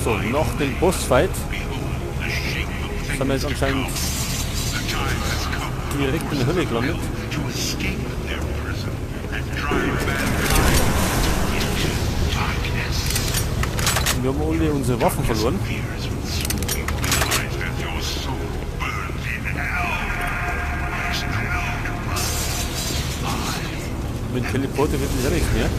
So, nach dem Bossfight sind wir jetzt anscheinend direkt in der Hölle gelandet. Und wir haben alle unsere Waffen verloren. Mit dem Teleporter wird es ja nichts mehr.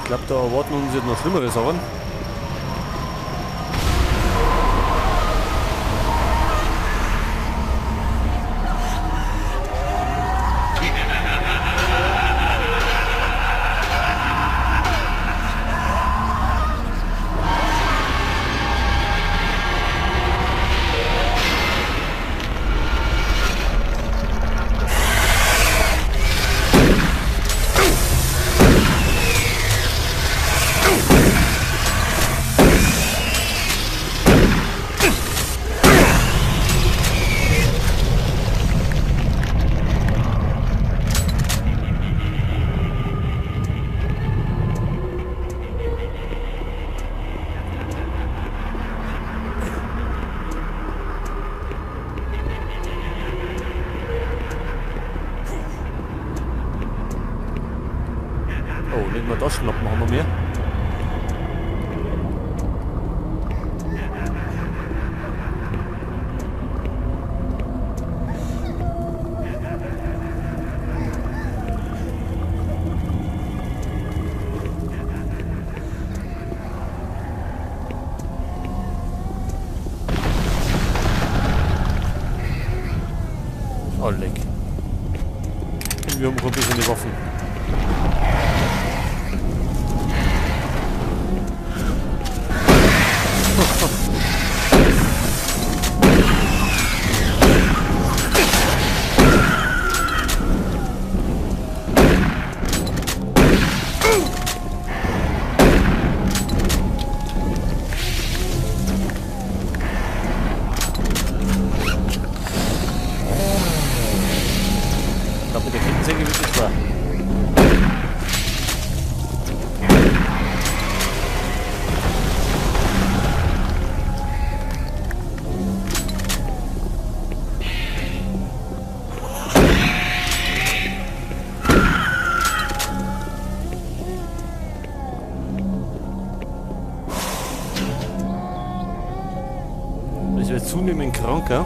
Ich glaube, da erwarten uns jetzt noch schlimmere Sachen. Oh, nicht mal das schnappen haben wir mehr. Oh, leck. Und wir haben noch ein bisschen die Waffen. Ich glaube, mit der Kettensäge wird es schwer. Ich werde zunehmend kranker.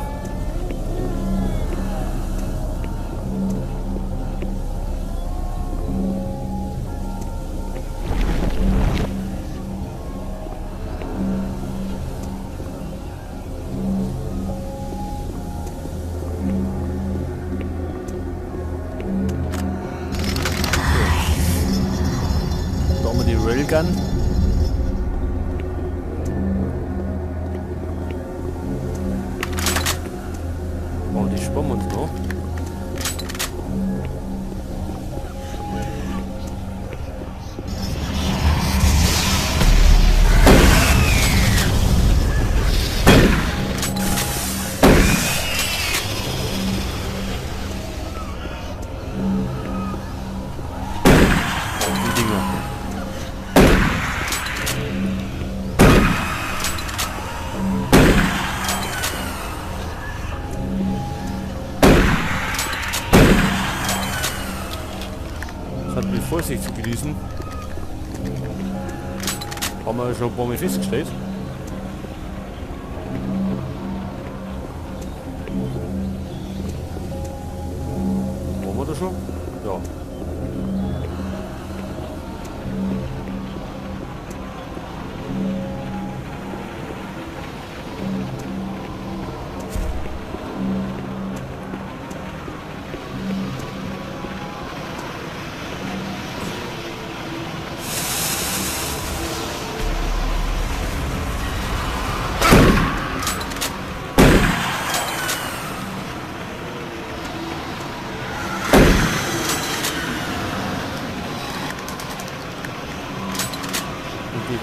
Da haben wir die Railgun. Oh, die sparen wir uns noch. Oh, die Dinger. Das hat mit Vorsicht zu genießen. Haben wir schon ein paar Mal festgestellt. Waren wir da schon? Ja.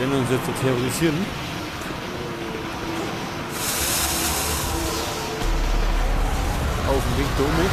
Die werden uns jetzt terrorisieren. Auf dem Weg da oben.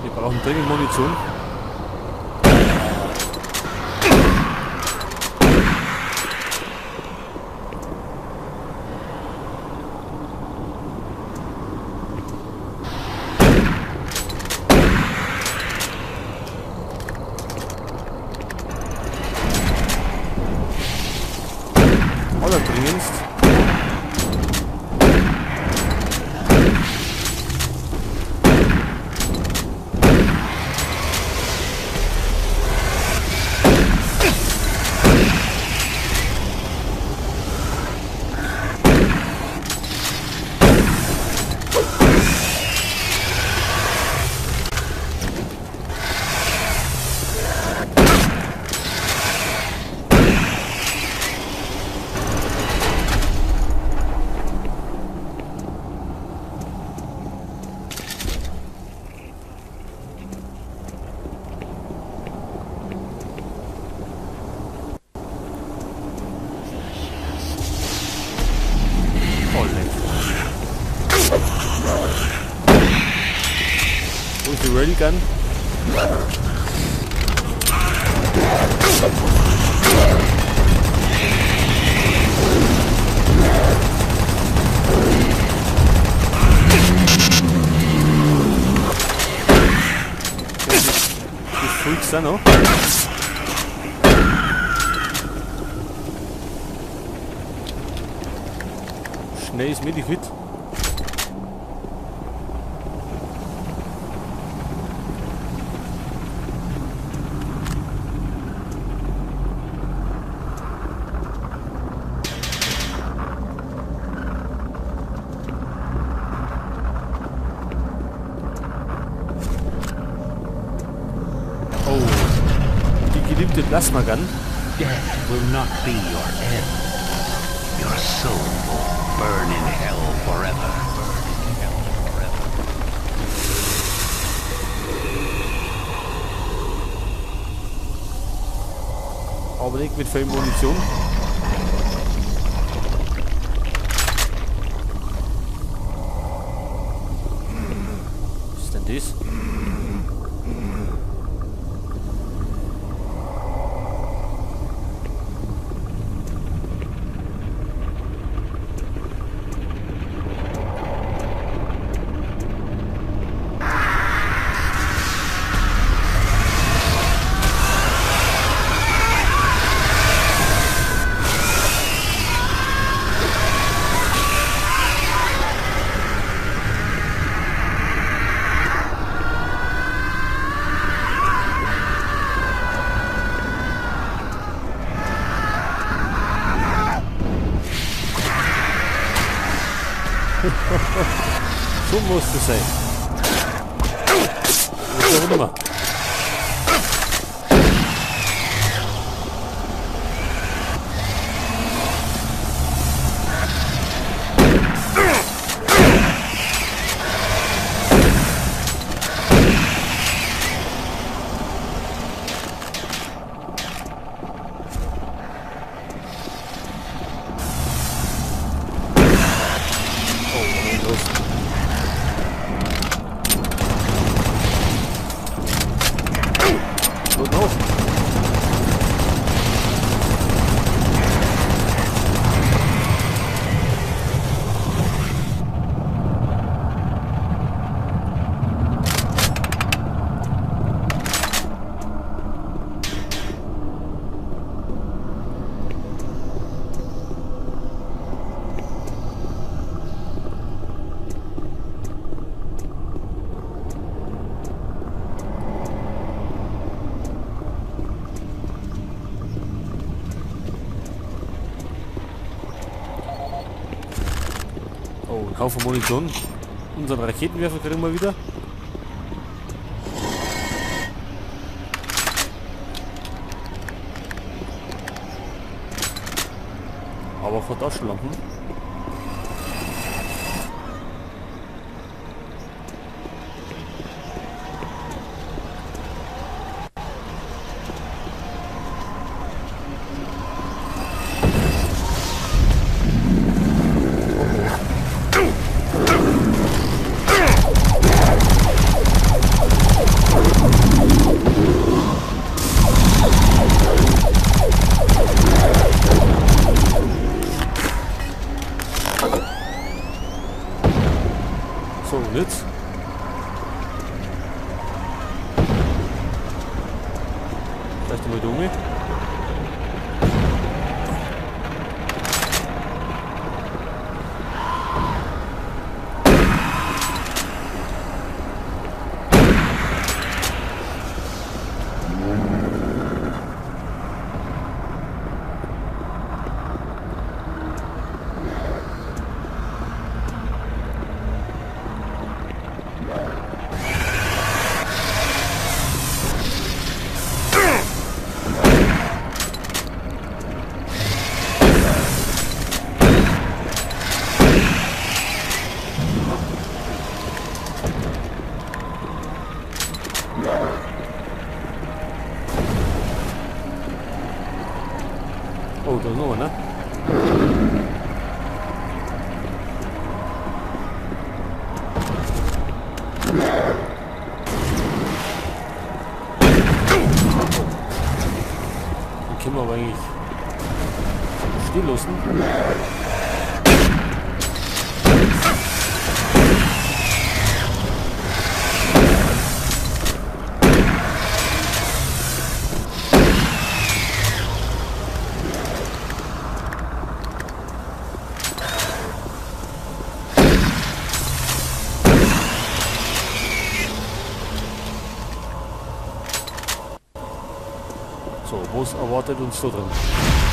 Wir brauchen dringend Munition. Allerdringendst. Wo ist die Railgun? Die Freaks da noch. Schnell ist Medikit. Geliebte Plasma Gun. Death will not be your end. Your soul will burn in hell forever. Burn in hell forever. Aber nicht mit viel Munition. Was ist denn das? So muss es sein. Was auch immer. Haufen Munition. Unseren Raketenwerfer kriegen wir wieder. Aber auch Taschenlampen. So, und jetzt? Vielleicht nochmal dumme. Oh, da ist noch einer. Den können wir aber eigentlich stehen lassen. So, was erwartet uns da drin?